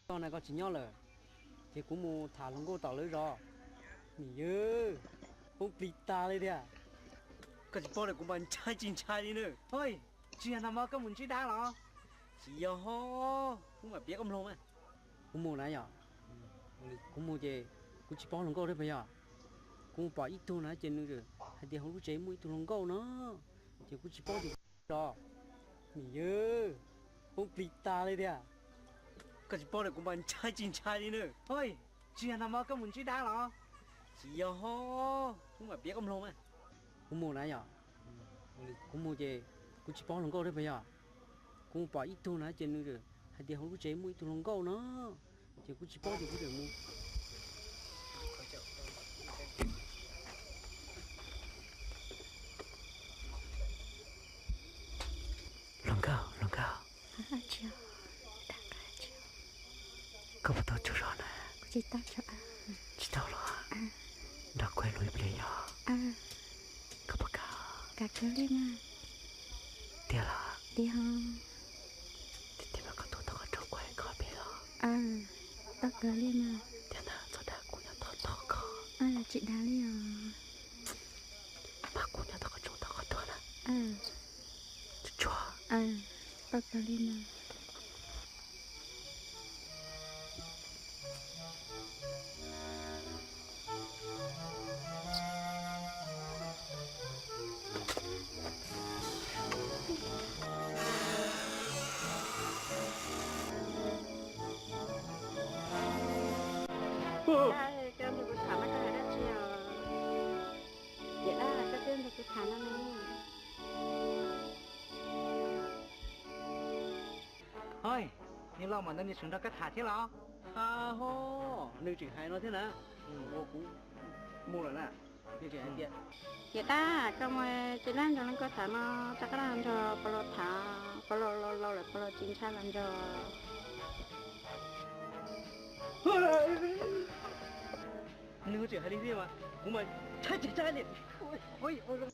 Koj na koj tsis nyob lawm, ces kuv mus tham hluas nkauj tom lawv zos. Niam yawg, poob plig tas li tiag. Koj tsis paub li kuv mas ntshai tsis ntshai li na. Hoj, tsis yog no mas koj mus ntsib dab los? Tsis yog ho, kuv mam piav koj mloog mas. Kuv mus na yom, kuv mus ces kuv tsis paub hluas nkauj thiab puas yog? Kuv mus pom ib tug na ces nws hais tias hauv lub tsev muaj ib tug hluas nkauj no, ces kuv tsis paub ces kuv los. Niam yawg, poob plig tas li tiag. Koj tsis paub li kuv mas ntshai tsis ntshai li na. Hoj, tsis yog no mas koj mus ntsib dab los? Tsis yog ho, kuv mam piav koj mloog mas. Kuv mus na yom, kuv mus ces kuv tsis paub hluas nkauj thiab puas yog? Kuv mus pom ib tug na ces nws hais tias hauv lub tsev muaj ib tug hluas nkauj no, ces kuv tsis paub ces kuv tseem mus. Hluas nkauj, hluas nkauj, koj puas tau tsaug zog na? Tsis tau los? Nrog kuv hais lus ib pliag yog? Koj puas kam? Tiag los? Tiag tiag mas koj tuaj tog qhov rooj kuv hais koj pem los? Tiag ntag, txhob dag kuv nyob tog tog koj. Tsis dag li os. Mas kuv nyob tog qhov rooj tog qhov tuag na. Tsuag tsuag. Tau kawg li no. Koj nrog kuv tham no koj hais dab tsi os? Tiam dab koj twb nrog kuv tham no ne. Hoj, niag loj mam ntawd nws tseem nrog koj tham thiab los? Ha ho, nws tseem hais no thiab na. Ua kuv mus lawm na. Tiam dab koj mus tsis dab nrog leej koj tham no, rov qab nrog pog laus tham, pog laus laus lawm pog laus tsis ntshai los nrog. Nws tseem hais li thiab mas kuv mas ntshai tsis ntshai li.